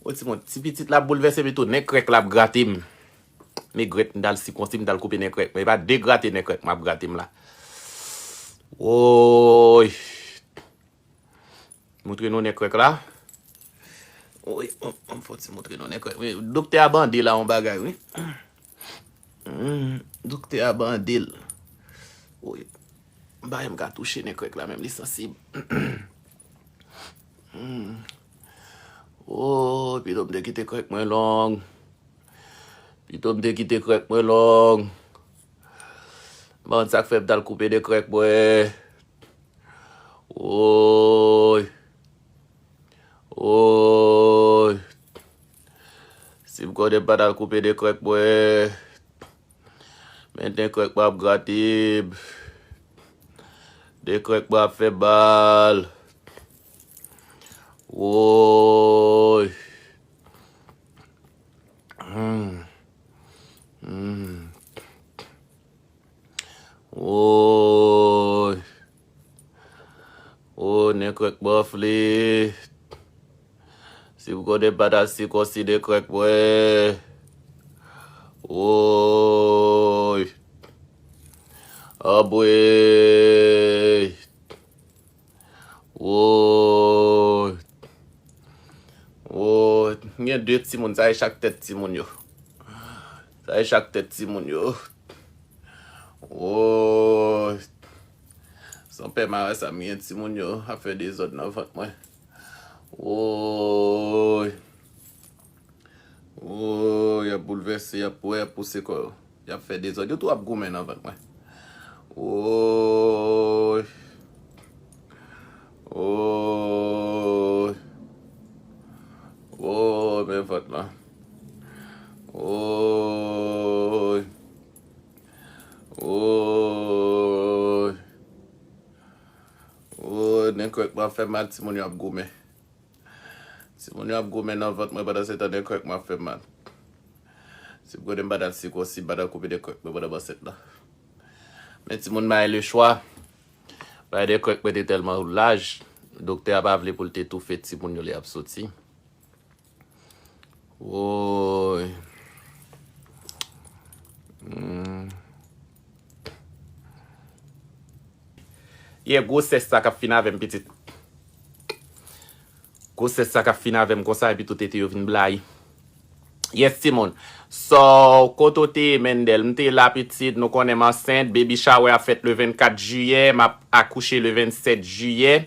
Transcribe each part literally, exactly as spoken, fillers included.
Woy, timoun, ti pitit la ap boulvèse m tou, nen krèk la ap grate m. Negrèt, m t al sikonsi, m t al koupe nen krèk mwen. E pa degrate nen krèk mwen ap grate m la. Woy. Montre nou nen krèk la. Woy, m, m fò ti montre nou nen krèk. Wi, doktè a bande la yon bagay, wi. Hmm, doktè a bande l. Woy. M pa menm ka touche nen krèk la menm, li sansib. Hmm. Oh, pito m te kite krèk mwen long. Pito m te kite krèk mwen long. M pa konn sa k fè m t al koupe nen krèk mwen. Woy. Woy. Si m konnen m pa t al koupe nen krèk mwen. Men nen krèk mwen ap grate m. Nen krèk mwen ap fè m mal. Woy. Hmm. Hmm. Woy. Woy, nen krèk mwen anfle. Si m konnen m pa t al sikonsi nen krèk mwen. Woy. Anmwey. Woy. Woy. M gen de timoun, sa e chak tèt timoun yo. Sa e chak tèt timoun yo. Woy. Sanpè mawè sa m gen timoun yo ap fè dezòd nan vant mwen. Woy. Woy, y ap boulvèse, y ap, y ap pouse kò yo. Y ap fè dezòd. Yo tou ap goumen nan vant mwen. Woy. Woy. Woy, men vant lan. Woy. Woy. Woy, nen krèk mwen ap fè mal, timoun yo ap goumen. Timoun yo ap goumen nan vant mwen pandan se tan nen krèk mwen ap fè mal. Si m konnen m pa t al sikonsi, m pa t al koupe nen krèk mwen pandan m ansent lan. Men timoun, m a le chwa. Bay nen krèk mwen te tèlman laj, doktè a pa vle pou l te toufe timoun yo lè y ap soti. Woy. Hmm. Ye gwosès sa k ap fin avè m, pitit. Gwosès sa k ap fin avè m konsa, epi tout tete yo vin blayi. Yes, timoun. So, kote w te ye, Mendel? M te la, pitit, nou konnen m ansent. Baby shower ap fèt le vennkat jiyè, m ap akouche le vennsèt jiyè.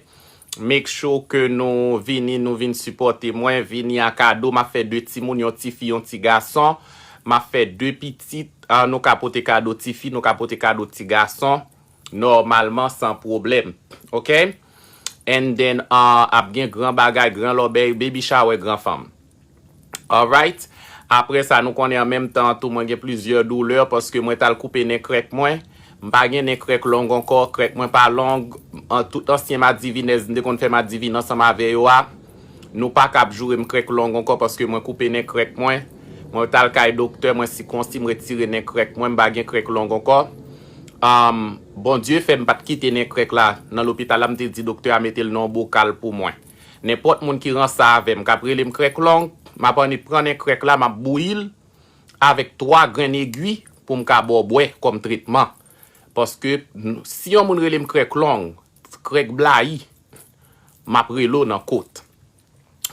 Make sure ke nou vini, nou vin sipòte mwen, vini a kado. M ap fè de timoun, yon tifi, yon ti gason. M ap fè de pitit. Ah, nou ka pote kado tifi, nou ka pote kado ti gason. Nòmalman, san pwoblèm. Oke? And then, ah, ap gen gran bagay, gran lòbèy, baby shower, gran fanm. Alright? Apre sa, nou konnen an menm tan an tou, mwen gen plizyè doulè paske mwen t al koupe nen krèk mwen. M pa gen nen krèk long ankò, krèk mwen pa long. An, tout ansyen madivinèz m te konn fè madivin ansanm avè yo a, nou pa ka ap joure m krèk long ankò paske mwen koupe nen krèk mwen. Mwen t al kay doktè, mwen sikonsi, m retire nen krèk mwen, m pa gen krèk long ankò. Am, Bondye fè m pa t kite nen krèk la nan lopital la, m te di doktè a mete l nan yon bokal pou mwen. Nenpòt moun ki ranse avè m, k ap rele m krèk long, m ap annik pran nen krèk la, m ap bouyi l avèk twa grenn egwi pou m ka ba w bwè kòm tretman. Paske n-, si yon moun rele m krèk long, krèk blayi, m ap rele w nan kot.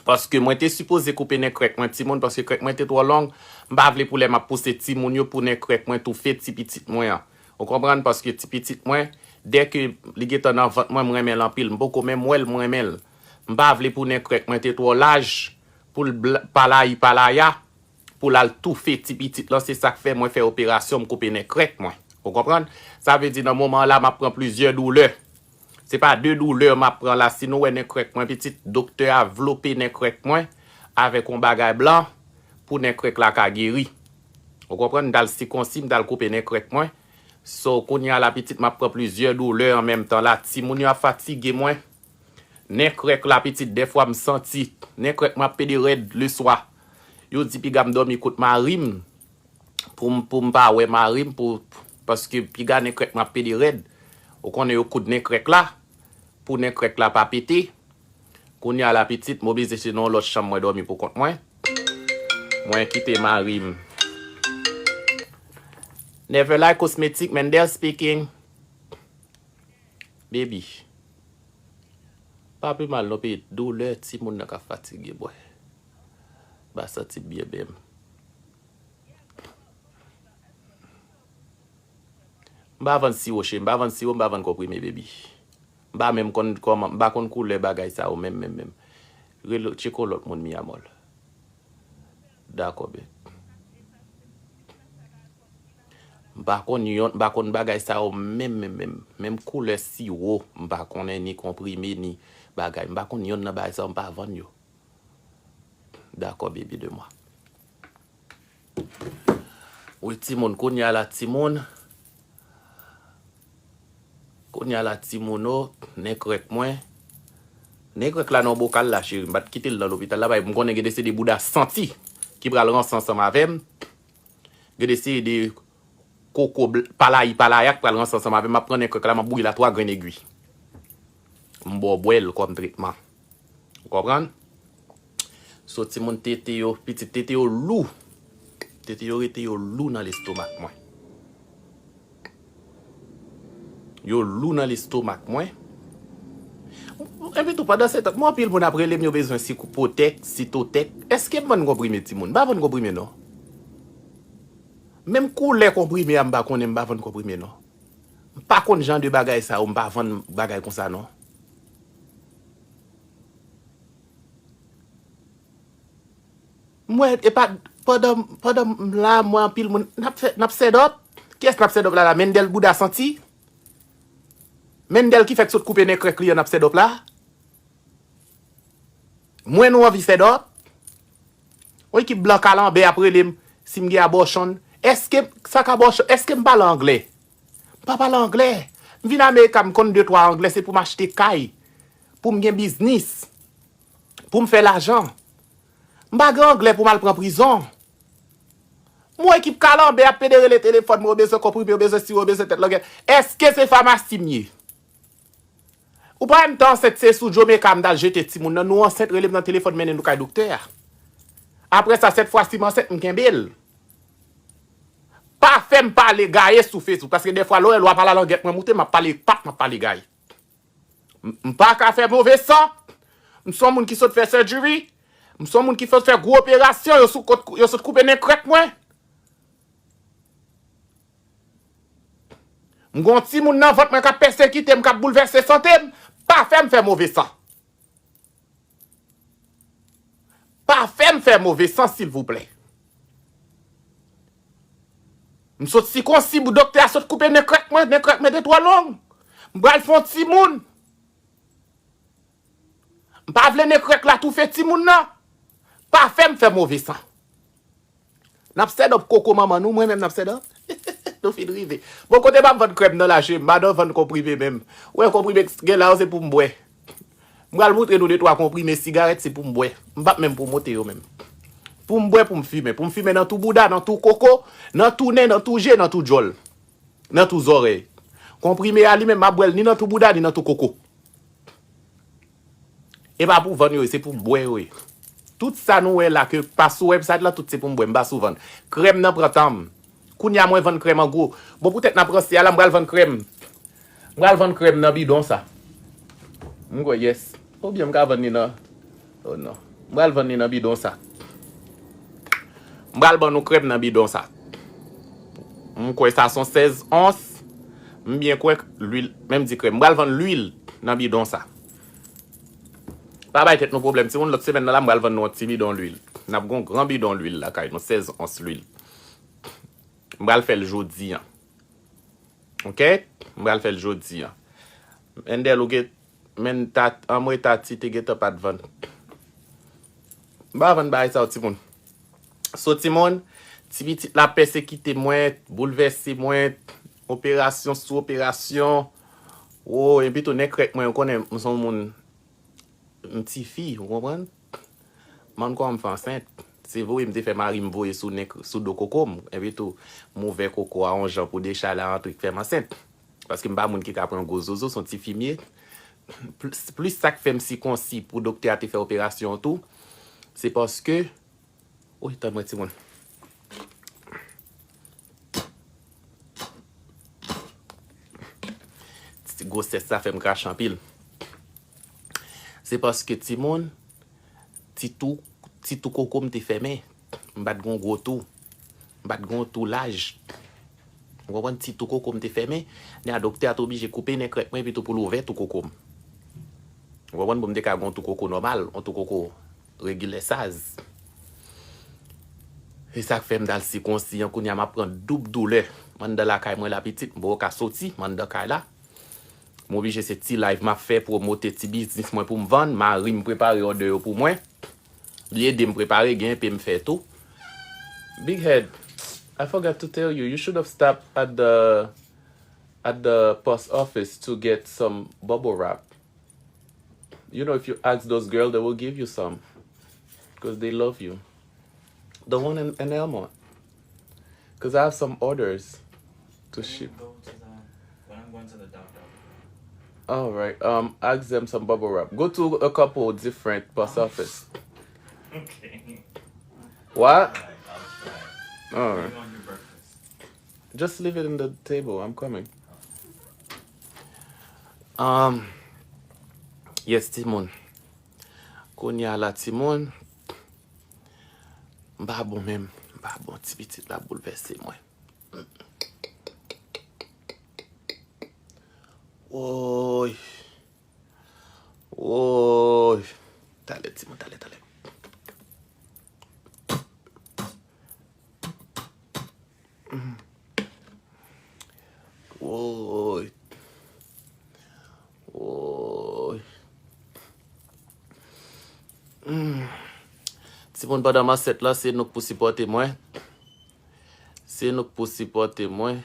Paske mwen te sipoze koupe nen krèk mwen, timoun, paske krèk mwen te twò long. M pa vle pou lè m ap pouse timoun yo pou nen krèk mwen toufe ti pitit mwen an. Ou konprann? Paske ti pitit mwen, dèke li gentan nan vant mwen, m renmen l anpil. M poko menm wè l, m renmen l. M pa vle pou nen krèk mwen te twò laj, pou l bla-, palayi palaya, pou l al toufe ti pitit lan. Se sa k fè mwen fè operasyon, m koupe nen krèk mwen. Ou konprann? Sa vle di nan moman an la, m ap pran plizyè doulè. Se pa de doulè m ap pran la. Si nou wè nen krèk mwen pitit, doktè a vlope nen krèk mwen avèk yon bagay blan pou nen krèk la ka geri. Ou konprann? M t al sikonsi, m t al koupe nen krèk mwen. So, kounye a la pitit, m ap pran plizyè doulè an menm tan la. Timoun yo ap fatige mwen. Nen krèk la pitit, dèfwa m santi nen krèk mwen ap pede rèd leswa. Yo di piga m dòmi kot mari m. Pou m, pou m pa wè mari m, pou, paske piga nen krèk mwen ap pede rèd. Ou konnen yo koud nen krèk la, pou nen krèk la pa pete. Kounye a la pitit, m oblije se nan yon lòt chanm mwen dòmi pou kont mwen. Mwen kite mari m. Never Lie Cosmetic, Mendel speaking. Baby. Pa pi mal non, pi doulè timoun nan ka fatige, bwè. M pa santi m byen menm. M pa vann siwo, cheri, m pa vann siwo, m pa vann konprime, baby. M pa menm konn kòman, m pa konn koulè bagay sa yo menm, menm, menm. Rele, tcheke yon lòt moun, mi amor. Dakò, baby. M pa konn yon, m pa konn bagay sa yo menm, menm, menm. Menm koulè siwo, m pa konnen ni konprime, ni bagay. M pa konn yonn nan bagay sa yo, m pa vann yo. Dakò, baby de mwa. Wi, timoun, kounye a la, timoun. Kounye a la, timoun, o, nen krèk mwen. Nen krèk la nan bokal la, cheri. M pa t kite l nan lopital la, bay, m konnen gen de se de bouda santi ki pral ranse ansanm avè m. Gen de se de koko bl-, palayi, palaya k pral ranse ansanm avè m. M ap pran nen krèk la, m ap bouyi l a twa grenn egwi. M ba w bwè l kòm tretman. Ou konprann? So, timoun, tete yo, pitit, tete yo lou. Tete yo rete yo lou nan lestomak mwen. Yo lou nan lestomak mwen. Epi tou, pandan se tan, mwen anpil moun ap rele m, yo bezwen Sikopotèk, Sitotèk. Èske m vann konprime timoun? M pa vann konprime, non. Menm koulè konprime a, m pa konnen, m pa vann konprime, non. M pa konn jan de bagay sa yo, m pa vann bagay konsa, non. M wè, e pa, pandan, pandan m la, m wè anpil moun, n ap fè, n ap sèdòp. Kiyès n ap sèdòp la, la? Mendel bouda santi? Mendel ki fèk sot koupe nen krèk li an, n ap sèdòp la? Mwen nou anvi sèdòp? Yon ekip blan kalanbè ap rele m si m gen abòchonn. Èske sa k abòchonn? Èske m pale anglè? M pa pale anglè. M vin Amerika, m konn de twa anglè, se pou m achte kay, pou m gen biznis, pou m fè lajan. M pa gen anglè pou m al pran prizon. M wè ekip kalanbè ap pede rele telefòn mwen, yo bezwen konprime, yo bezwen siwo, yo bezwen tèt langèt. Èske se famasi m ye? Ou pa wè m te ansent, se sou Jamaica m t al jete timoun nan. Nou ansent, rele m nan telefòn, mennen nou kay doktè a. Apre sa, sèt fwa si m ansent, m kenbe l. Pa fè m pale gaye sou Facebook, paske dèfwa lè w wè lwa pale langèt mwen moute, m ap pale pat, m ap pale gaye. M, m pa ka fè move san. M se yon moun ki sot fè surgery. M se yon moun ki sot fè gwo operasyon, yo sot, yo sot koupe nen krèk mwen. M gon timoun nan vant mwen k ap pèsekite m, k ap boulvèse sante m. Pa fè m fè move san. Pa fè m fè move san, silvouplè. M sot sikonsi, doktè a sot koupe nen krèk mwen, nen krèk mwen te twò long. M pral fè yon timoun. M pa vle nen krèk la toufe timoun nan. Pa fè m fè move san. N ap sèdòp koko manman nou, mwen menm n ap sèdòp. Nou fin rive. Bon, kote m ap vann krèm nan la, cheri, m pa nan vann konprime menm. Ou wè konprime gen la yo, se pou m bwè. M pral montre nou de twa konprime sigarèt, se pou m bwè. M p ap menm pwomote yo menm. Pou m bwè, pou m fimen. Pou m fimen nan tou bouda, nan tou koko, nan tou nen, nan tou je, nan tou djòl. Nan tou zòrèy. Konprime a li menm, m ap bwè l ni nan tou bouda, ni nan tou koko. E pa pou vann yo ye, se pou m bwè yo ye. Tout sa nou wè la ke pa sou website la, tout se pou m bwè, m pa sou vann. Krèm nan pran tan m. Kounye a mwen vann krèm an gwo. Bon, poutèt n ap ranse a la, m pral vann krèm. M pral vann krèm nan bidon sa. M kwè, yes. Oubyen m ka vann li nan, oh non. M pral vann li nan bidon sa. M pral ban nou krèm nan bidon sa. M kwè sa se yon sèz ons. M byen kwè lwil, menm di krèm. M pral vann lwil nan bidon sa. Pa bay tèt nou pwoblèm, timoun, lòt semèn nan la, m pral vann nou yon ti bidon lwil. N ap gen yon gran bidon lwil lakay nou, sèz ons lwil. M pral fè l jodi a. Oke? M pral fè l jodi a. Mendel, ou gen, men tat, anmwe tati te gentan pa t vann. M pa vann bagay sa yo, timoun. So, timoun, ti pitit la pèsekite mwen, boulvèse mwen, operasyon sou operasyon. Wo, epi tou nen krèk mwen, ou konnen, m se yon moun, m tifi, ou konprann? M konn kòman m fè ansent. Se vre, m te fè mari m voye sou nen, sou do koko m. Epi tou, m ouvè koko a yon jan pou dechay la rantre k fè m ansent. Paske m pa moun ki ka pran gwo zozo, se yon tifi m ye. Plis, plis sa k fè m sikonsi pou doktè a te fè operasyon an tou, se paske Wi, tann mwen, timoun. Ti gwosès sa fè m krache anpil. Se paske, timoun, ti tou, ti tou koko m te fèmen. M pa t gen yon gwo tou. M pa t gen yon tou laj. Ou konprann? Ti tou koko m te fèmen. Nya doktè a te oblije koupe nen krèk mwen epi tou pou l ouvè tou koko m. Ou konprann? Pou m te ka gen yon tou koko nòmal, yon tou koko regilè saz. E sa k fè m t al sikonsi an, kounye a m ap pran doub doulè. M anndan lakay mwen la pitit, m poko ka soti, m anndan kay la. M oblije se ti live m ap fè, pwomote ti biznis mwen pou m vann, mari m prepare òdè yo pou mwen. Li ede m prepare, gen enpe m fè tou. Big Head, I forgot to tell you, you should have stopped at the at the post office to get some bubble wrap. You know, if you ask those girls, they will give you some. Because they love you. The one in, in Elmont. Because I have some orders to ship. Go to the, when I'm going to the doctor. All right. Um, ask them some bubble wrap. Go to a couple different post office. Okay. What? All right, I'll try. All right. What do you want for breakfast? Just leave it in the table. I'm coming. Um, yes, timoun. Kounye a la, timoun. M pa bon menm. M pa bon, ti pitit la boulvèse mwen. Woy. Woy. Talè, timoun, talè, talè. Woy. Woy. Mm. Timoun, pandan m ansent la, se nou k pou sipòte mwen. Se nou k pou sipòte mwen.